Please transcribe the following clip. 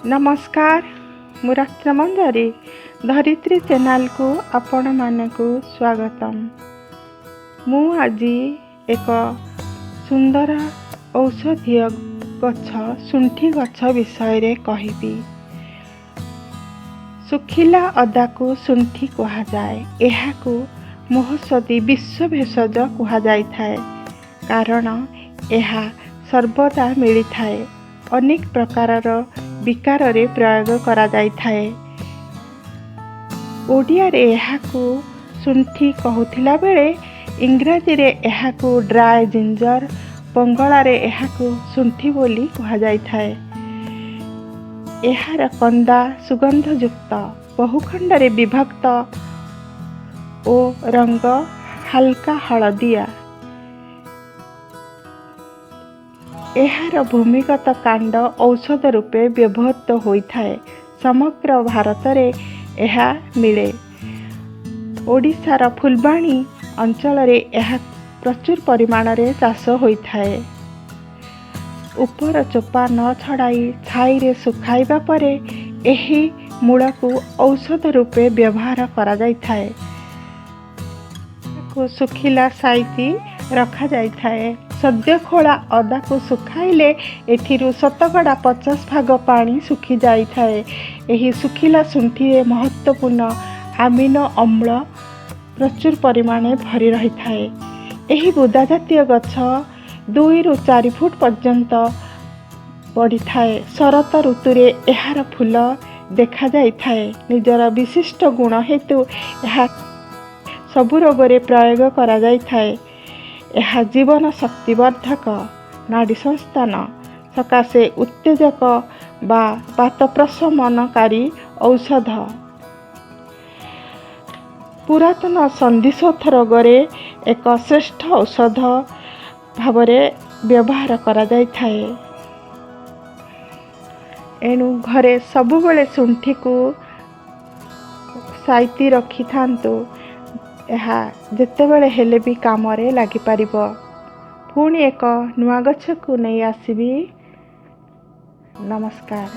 ନମସ୍କାର, ମୁଁ ରତ୍ନମଞ୍ଜରୀ। ଧରିତ୍ରୀ ଚ୍ୟାନେଲକୁ ଆପଣମାନଙ୍କୁ ସ୍ୱାଗତମ। ମୁଁ ଆଜି ଏକ ସୁନ୍ଦର ଔଷଧୀୟ ଗଛ ଶୁଣ୍ଠି ଗଛ ବିଷୟରେ କହିବି। ଶୁଖିଲା ଅଦାକୁ ଶୁଣ୍ଠି କୁହାଯାଏ। ଏହାକୁ ମହୋଷଧି ବିଶ୍ୱ ଭେଷଜ କୁହାଯାଇଥାଏ, କାରଣ ଏହା ସର୍ବଦା ମିଳିଥାଏ। ଅନେକ ପ୍ରକାରର ବିକାରରେ ପ୍ରୟୋଗ କରାଯାଇଥାଏ। ଓଡ଼ିଆରେ ଏହାକୁ ଶୁଣ୍ଠି କହୁଥିଲା ବେଳେ ଇଂରାଜୀରେ ଏହାକୁ ଡ୍ରାଏ ଜିଞ୍ଜର, ବଙ୍ଗଳାରେ ଏହାକୁ ଶୁଣ୍ଠି ବୋଲି କୁହାଯାଇଥାଏ। ଏହାର କନ୍ଦା ସୁଗନ୍ଧଯୁକ୍ତ, ବହୁଖଣ୍ଡରେ ବିଭକ୍ତ ଓ ରଙ୍ଗ ହାଲକା ହଳଦିଆ। ଏହାର ଭୂମିଗତ କାଣ୍ଡ ଔଷଧ ରୂପେ ବ୍ୟବହୃତ ହୋଇଥାଏ। ସମଗ୍ର ଭାରତରେ ଏହା ମିଳେ। ଓଡ଼ିଶାର ଫୁଲବାଣୀ ଅଞ୍ଚଳରେ ଏହା ପ୍ରଚୁର ପରିମାଣରେ ଚାଷ ହୋଇଥାଏ। ଉପର ଚୋପା ନ ଛଡ଼ାଇ ଛାଇରେ ଶୁଖାଇବା ପରେ ଏହି ମୂଳକୁ ଔଷଧ ରୂପେ ବ୍ୟବହାର କରାଯାଇଥାଏ। ଏହାକୁ ଶୁଖିଲା ସାଇତି ରଖାଯାଇଥାଏ। ସଦ୍ୟ ଖୋଳା ଅଦାକୁ ଶୁଖାଇଲେ ଏଥିରୁ 50% ଭାଗ ପାଣି ଶୁଖି ଯାଇଥାଏ। ଏହି ଶୁଖିଲା ଶୁଣ୍ଠିରେ ମହତ୍ତ୍ୱପୂର୍ଣ୍ଣ ଆମିନୋ ଅମ୍ଳ ପ୍ରଚୁର ପରିମାଣରେ ଭରି ରହିଥାଏ। ଏହି ବୁଦା ଜାତୀୟ ଗଛ 2ରୁ 4 ଫୁଟ ପର୍ଯ୍ୟନ୍ତ ବଢ଼ିଥାଏ। ଶରତ ଋତୁରେ ଏହାର ଫୁଲ ଦେଖାଯାଇଥାଏ। ନିଜର ବିଶିଷ୍ଟ ଗୁଣ ହେତୁ ଏହା ସବୁ ରୋଗରେ ପ୍ରୟୋଗ କରାଯାଇଥାଏ। ଏହା ଜୀବନ ଶକ୍ତିବର୍ଦ୍ଧକ, ନାଡ଼ୀ ସଂସ୍ଥାନ ସକାଶେ ଉତ୍ତେଜକ ବା ବାତ ପ୍ରଶମନକାରୀ ଔଷଧ। ପୁରାତନ ସନ୍ଧିଶୋଥ ରୋଗରେ ଏକ ଶ୍ରେଷ୍ଠ ଔଷଧ ଭାବରେ ବ୍ୟବହାର କରାଯାଇଥାଏ। ଏଣୁ ଘରେ ସବୁବେଳେ ଶୁଣ୍ଠିକୁ ସାଇତି ରଖିଥାନ୍ତୁ। ଏହା ଯେତେବେଳେ ହେଲେ ବି କାମରେ ଲାଗିପାରିବ। ପୁଣି ଏକ ନୂଆ ଗଛକୁ ନେଇ ଆସିବି। ନମସ୍କାର।